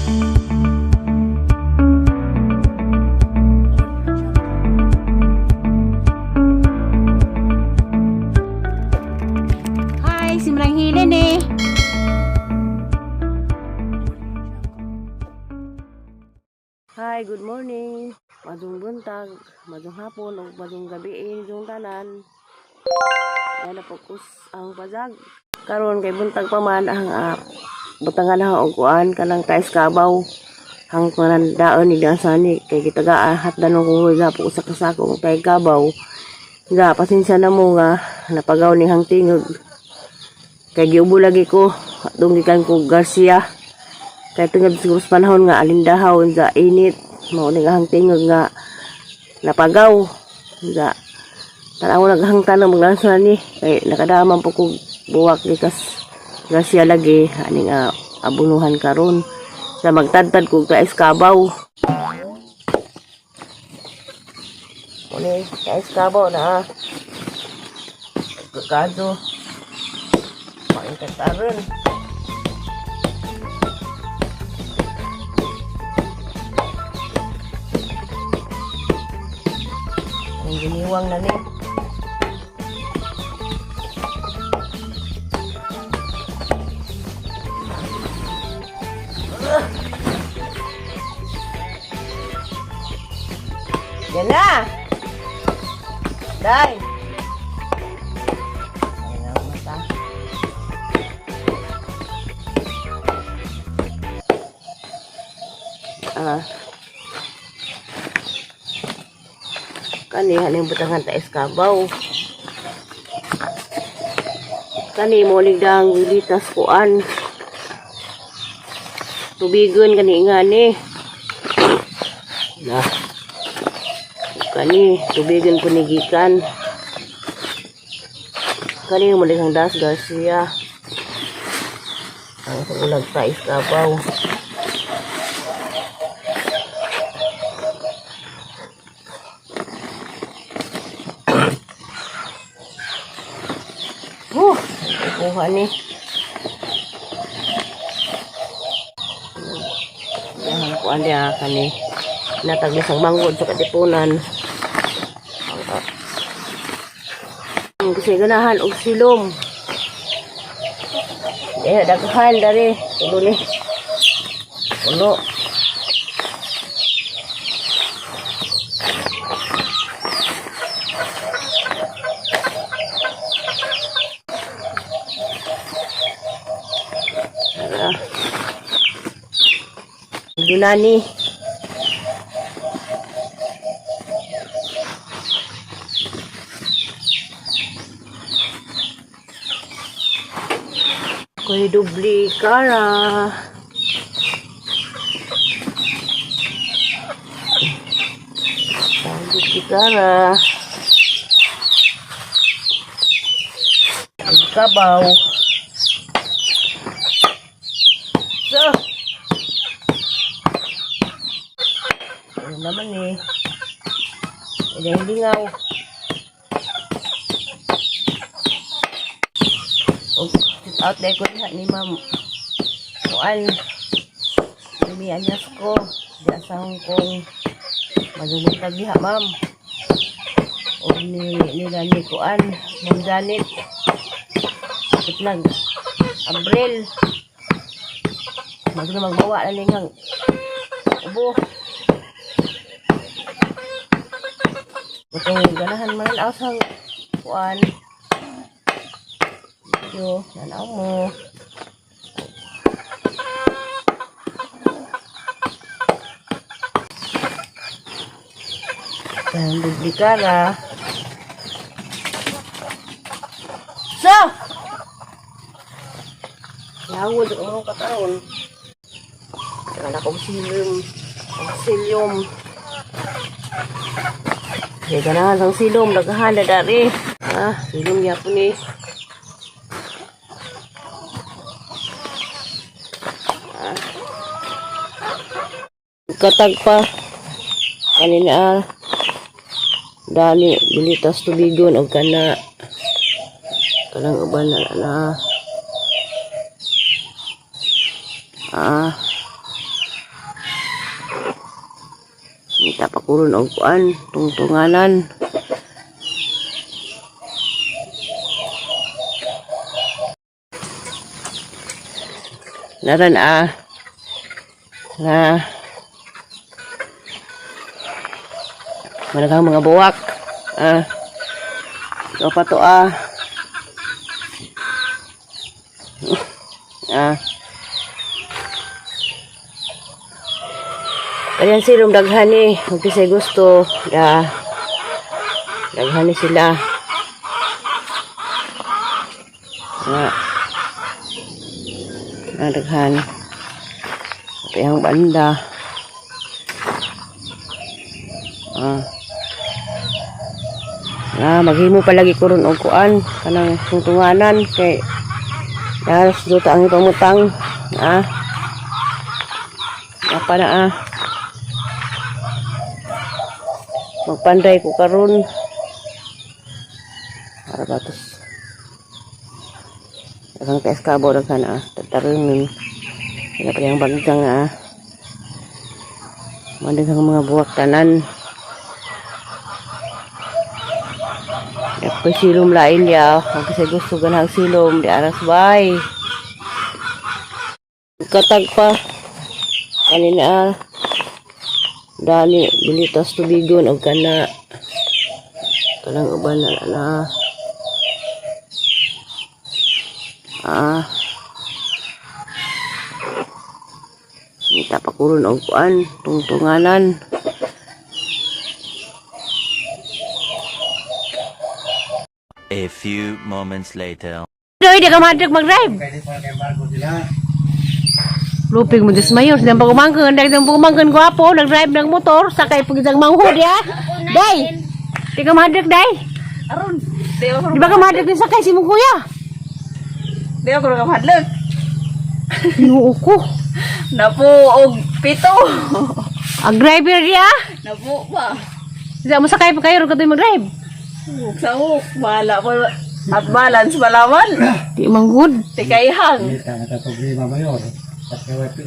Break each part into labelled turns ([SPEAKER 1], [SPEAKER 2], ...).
[SPEAKER 1] Hi, si Manang Helen eh. Hi, good morning. Madung buntag, madung hapon, ug madung gabi inyong tanan. Yan na focus ang pazag. Karon kay buntag pa man ang butangan na og kuan kanang tais kabaw. Hang panandaon ni sani kay gitaga hatdan ko sa po sa kasako kay kabaw. Ga pasensya na mo nga napagaw ni hang tingog. Kay giubo lagi ko atong gikan ko Garcia. Kay tungod siguro sa panahon nga alindahaw sa init mao ni nga hang tingog nga napagaw. Nga tanaw naghang tanong maglansa ni kay nakadaman po kog buwak gikas Garcia lagi ani nga abunuhan karon sa magtadtad kog tais kabaw. Uli, tais kabaw na ah. Kado. Paingkataran. Ang giniwang na ni. Yan na! Day! Ay, ang mata. Ah. Kani haning butangan ta iskabaw. Kani mo ligdang wilitas kuan. Tubigon kani nga ni. Na. Kani tubigon po ni gikan. Kani mo ligdang Das Garcia. Ang sa ulag ta iskabaw. Huh, kuha ni. Yan, kuha niya kani. Nataglis ang manggod sa katipunan. Kasi ganahan og silom. Eh, daghan dari. Tulo ni. Tulo. Tara. Dunani. Koy dubli kara. Dubli kara. Ang kabaw. So, ano naman eh. Ilang lingaw. Oh, sit out dahil ko diha ni ma'am. Kuan. Lumi anyas ko. Diha sa Hong Kong. Madungutag diha, ma'am. O ni nila ni Kuan. Ma'am Janet. Kitlag. Abril. Magna magbawa na lingang. Ubo. Kung ganahan man ang sa kuan. Yo, nanaw mo. Ang duplikara. So! Lawod ang mga kataon. Kala kong silom. Ang silyom. Kaya ganahan ang silom. Daghan na dari. Ah, silom yapon ni. Ah. Katag pa. Kanina ah. Dali, bilitas tubigon og kana. Kanang uban na na. Ah. kuron og kuan, tungtunganan. Naran ah. Na managhang mga buwak. Ah. Ito pa to ah. Ah. Ayan silong daghan ni, kung kisay gusto, da daghan ni sila. Nga. Nga daghan. Ito yung banda. Ah. Nga, maghimo palagi ko ron og kuan kanang tungtunganan kay naras duta ang ipamutang. Ah. Apa na ah. Magpanday ko karon. Para batos. Daghang ka eskabo daghan ah. Tatarungan. Wala pa yung baggang ah. Madaghang mga buwak tanan. Dapat silom lain dia. Kung kasi gusto ganang silom, di aras bay. Katag pa. Kanina ah. Dani, bilitas tubigon og kana. Kanang uban na na. Ah. Ngita pa kuron og kuan, tungtunganan.
[SPEAKER 2] A few moments later.
[SPEAKER 1] Doy, di ka mahadlok mag-drive. Lupig mo dis mayor, silang pagumangkon, dahil silang pagumangkon gwapo, nag-drive ng motor, sakay pag isang manghod ya. Day, di ka mahadlok, day.
[SPEAKER 3] Aron, di ako
[SPEAKER 1] Di ba ka mahadlok din sakay si mong kuya?
[SPEAKER 3] di ako nakahadlok.
[SPEAKER 1] Ginoo ko.
[SPEAKER 3] Napo og pito.
[SPEAKER 1] Ang driver niya.
[SPEAKER 3] Napo pa.
[SPEAKER 1] Hindi mo sakay pa kayo, rin mag-drive.
[SPEAKER 3] Ug sahok bahala po at balance balawan.
[SPEAKER 1] Di man good.
[SPEAKER 3] Tikayhang.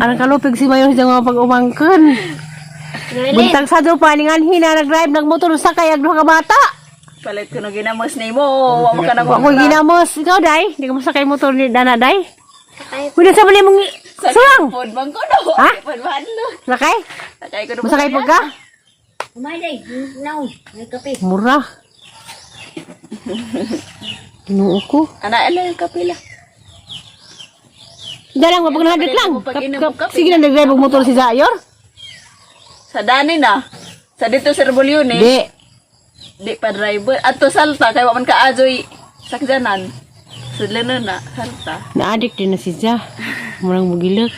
[SPEAKER 1] Ang kalupig si Mayor sa mga pag-umangkon. Buntag sa do paningan hina nag-drive ng motor sakay ang duha ka bata.
[SPEAKER 3] Palit ko no ginamos nimo, wa mo ka nang
[SPEAKER 1] Wa ko ginamos. Ikaw day, di ka masakay motor ni Dana day. Wala sa mali mong surang.
[SPEAKER 3] Pod bang ko no.
[SPEAKER 1] Ha?
[SPEAKER 3] Pod mahadlok.
[SPEAKER 1] Sakay?
[SPEAKER 3] Sakay ko no.
[SPEAKER 1] Masakay pag ka?
[SPEAKER 4] Kumain now. May kape.
[SPEAKER 1] Mura. Ginoo ko.
[SPEAKER 3] Ana ala yung kape la.
[SPEAKER 1] Dalang mapag nahadlok lang.
[SPEAKER 3] Pag inom mo kape.
[SPEAKER 1] Sige na nag-drive og motor si Zayor.
[SPEAKER 3] Sa dani na. Sa dito sa Rebolyon eh.
[SPEAKER 1] Di.
[SPEAKER 3] Di pa driver. Ato salta kay wa man kaajoy sakjanan. Sudlan na salta.
[SPEAKER 1] Na-addict din na si Ja. Murang mugilok.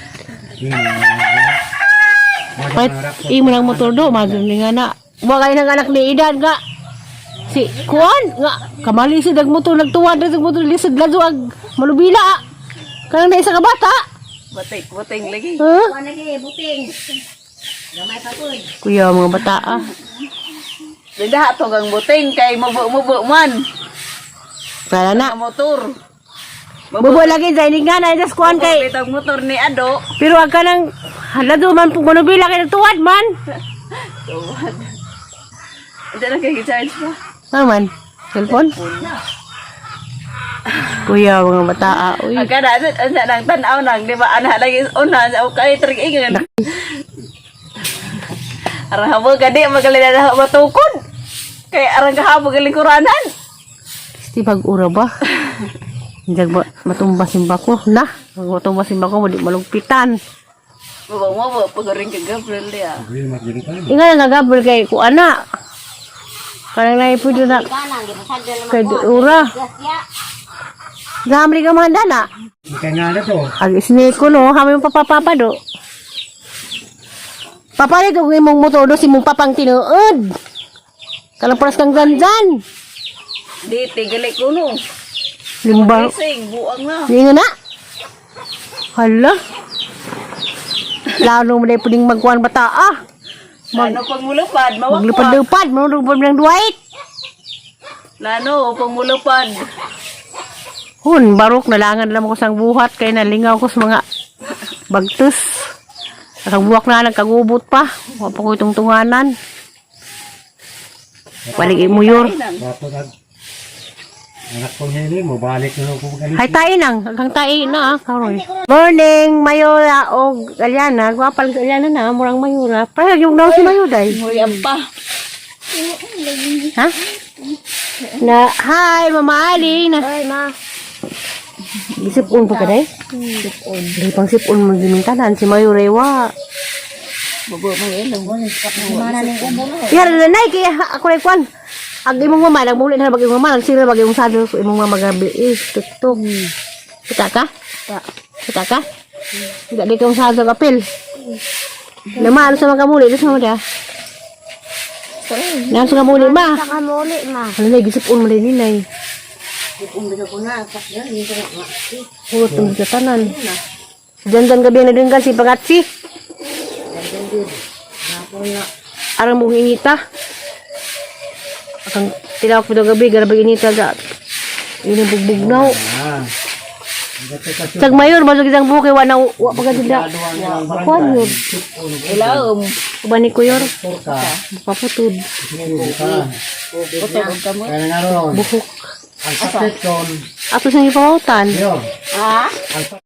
[SPEAKER 1] Kahit imo nang motor do, madun nga na. Wa kay nang anak ni Idan nga. Si Kuan nga kamali si dag motor nagtuwad na dag motor lisod ladyo ag malubila. Kanang na isa ka bata.
[SPEAKER 3] Batik, buting lagi.
[SPEAKER 1] Huh?
[SPEAKER 4] Kuha lagi, buting. Gamay pa po.
[SPEAKER 1] Kuya mga bata ah.
[SPEAKER 3] Dida to gang buting kay mubo-mubo man.
[SPEAKER 1] Kaya na.
[SPEAKER 3] Ang motor.
[SPEAKER 1] Bubo lagi sa inig nga na just kuan kay.
[SPEAKER 3] Bitag motor ni Ado.
[SPEAKER 1] Pero ag kanang ladyo man pug malubila kay nagtuwad man.
[SPEAKER 3] Tuwad. Hindi na kay charge pa.
[SPEAKER 1] Ano man? Cellphone? Kuya mga bata ah. Uy.
[SPEAKER 3] Ang kada ang nang tan-aw nang di ba ana lagi una sa kay trig ingan. Arang habo gadi magaling na matukod. Kay arang kahabo galing kuranan.
[SPEAKER 1] Di pag-ura ba? Hindi ba matumba simba ko? Na, pag matumba simba ko, mali malugpitan.
[SPEAKER 3] Mubo mubo paguring kay Gabriel dia.
[SPEAKER 1] Inga na nagabol kay ku ana. Kanang na pwede na
[SPEAKER 4] Kanang, di pasado naman
[SPEAKER 1] kay ura.
[SPEAKER 4] Gasya.
[SPEAKER 1] Gamri ka mahanda na. Ag isnake ko no, hami mo papapapa do. Papalit og imong motor do si mong papang tinuod. Kanang paras kang zanzan.
[SPEAKER 3] Di tigali ko no.
[SPEAKER 1] Limba.
[SPEAKER 3] Racing buang na.
[SPEAKER 1] Ningo na. Hala. Lalo mo na pwedeng magkuhan bata ah.
[SPEAKER 3] Lano pag mulupad, mawakwa.
[SPEAKER 1] Maglupad-lupad, manulupad ng duwait.
[SPEAKER 3] Lano pag mulupad.
[SPEAKER 1] Hun, barok, nalangan lang ko sang buhat, kay nalingaw ko sa mga bagtus. Ang buwak na nagkagubot pa. Wa pa ko itong tunganan. Walig imuyor.
[SPEAKER 5] Dato nag anak kong hini mo balik na ko galit.
[SPEAKER 1] Hay tae nang, hanggang tae na ah, karoy. Morning, Mayora og Aliana. Gwapa lang si Aliana na, murang Mayora. Para yung daw si Mayuday.
[SPEAKER 3] Muri ang pa.
[SPEAKER 1] Ha? Na, hi, Mama Ali. Na, hi, ma. Isip-on pa ka, day? Sip-on. Di pang sip-on mo gimintanan si Mayura wa.
[SPEAKER 3] Bubo mo ilong.
[SPEAKER 1] Yara na nay kaya ako ray kwan. Ag imong mama nagmuli na bag imong mama nagsira bag imong sadol ko imong mama gabi eh tuktok. Kita ka? Kita ka? Tidak di kang sadol apil. Naman sa mga muli sa mga. Naman sa mga muli ma.
[SPEAKER 4] Kamuli ma.
[SPEAKER 1] Ano na gisip-on mo din ninay. Puro tungkol sa tanan. Janjan gabi na din kasi pagatsi. Arang mong inita. Akang tinawag po daw gabi, garabag inita ga. Ini bugbog na.
[SPEAKER 5] Ah. Gato ka
[SPEAKER 1] Sag mayor, basog isang buke, wa na, wa pa ganda. Kuan yun.
[SPEAKER 3] Ilaom.
[SPEAKER 1] Uban ni kuyor,
[SPEAKER 5] ka.
[SPEAKER 1] paputod,
[SPEAKER 5] Ka.
[SPEAKER 3] Putog og kamot.
[SPEAKER 5] Kaya nga ron.
[SPEAKER 1] Buhok.
[SPEAKER 5] Ang sakit kon.
[SPEAKER 1] Ato sa ipamautan.
[SPEAKER 5] Yo.
[SPEAKER 3] Ha?
[SPEAKER 5] Ang